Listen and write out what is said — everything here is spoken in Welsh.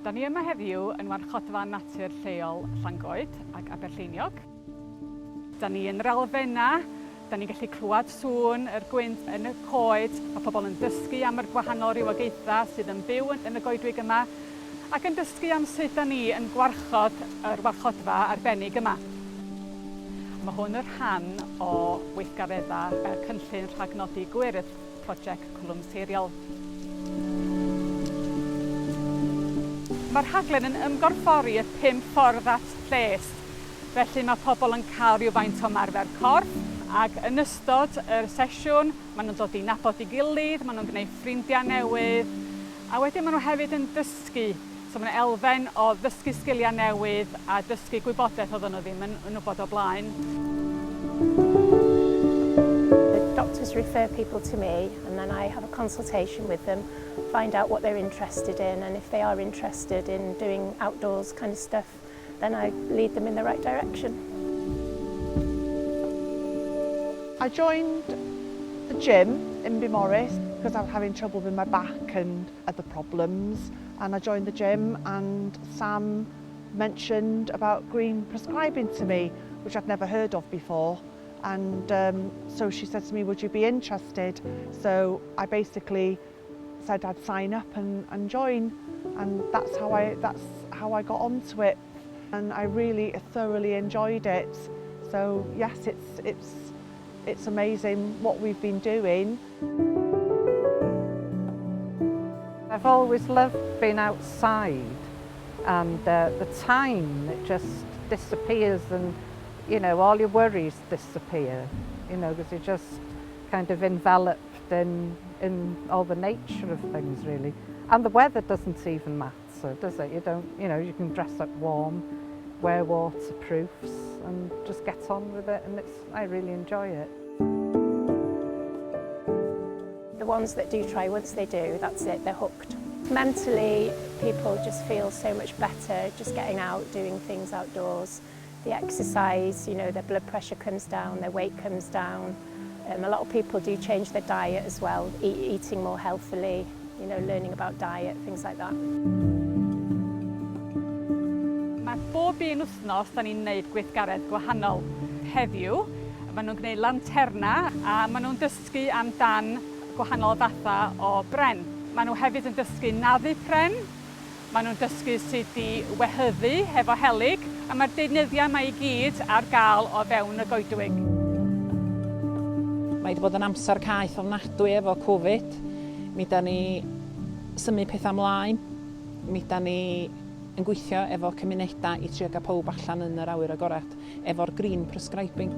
Da ni yma heddiw yn Warchodfa Natur Lleol Llangoed ac Aberlleiniog. Da ni yn yr elfennau, da ni'n gallu clywed sŵn yr gwynt yn y coed, mae pobl yn dysgu am yr gwahanol rywogaethau sydd yn byw yn y goedwig yma, ac yn dysgu am sut da ni yn gwarchod yr warchodfa arbennig yma. Mae hwn yn rhan o weithgareddau y cynllun rhagnodi gwyrdd, Prosiect Cwlwm Seiriol. Mae'r rhaglen yn ymgorffori y pum ffordd at lles, felly mae pobl yn cael rhywfaint o ymarfer corff ac yn ystod yr sesiwn maen nhw'n dod i nabod ei gilydd, maen nhw'n gwneud ffrindiau newydd a wedyn maen nhw hefyd yn dysgu, so mae 'na elfen o ddysgu sgiliau newydd a dysgu gwybodaeth oedden nhw ddim yn yn wybod o blaen. The doctors refer people to me and then I have a consultation with them, find out what they're interested in and if they are interested in doing outdoors kind of stuff, then I lead them in the right direction. I joined the gym in Beaumaris because I was having trouble with my back and other problems and I joined the gym and Sam mentioned about green prescribing to me, which I'd never heard of before. And so she said to me, would you be interested? So I basically said I'd sign up and, and join. And that's how I, that's how I got onto it. And I really thoroughly enjoyed it. So yes, it's, it's, it's amazing what we've been doing. I've always loved being outside and the time it just disappears and all your worries disappear, because you're just kind of enveloped in all the nature of things, really. And the weather doesn't even matter, does it? You don't, you can dress up warm, wear waterproofs and just get on with it, and I really enjoy it. The ones that do try, once they do, that's it, they're hooked. Mentally, people just feel so much better just getting out, doing things outdoors. The exercise, their blood pressure comes down, their weight comes down. A lot of people do change their diet as well, eating more healthily, learning about diet, things like that. Mae bob un wythnos da ni'n gwneud gweithgaredd gwahanol. Heddiw, maen nhw'n gwneud lanterna a maen nhw'n dysgu amdan gwahanol fathau o bren. Maen nhw hefyd yn dysgu naddu pren, maen nhw'n dysgu sut i wehyddu hefo helyg, a mae'r deunyddiau yma i gyd ar gael o fewn y goedwig. Mae wedi bod yn amser caeth ofnadwy efo Covid. Mi da ni symud pethau ymlaen. Mi da ni yn gweithio efo cymunedau i trio gael pawb allan yn yr awyr agored efo'r green prescribing.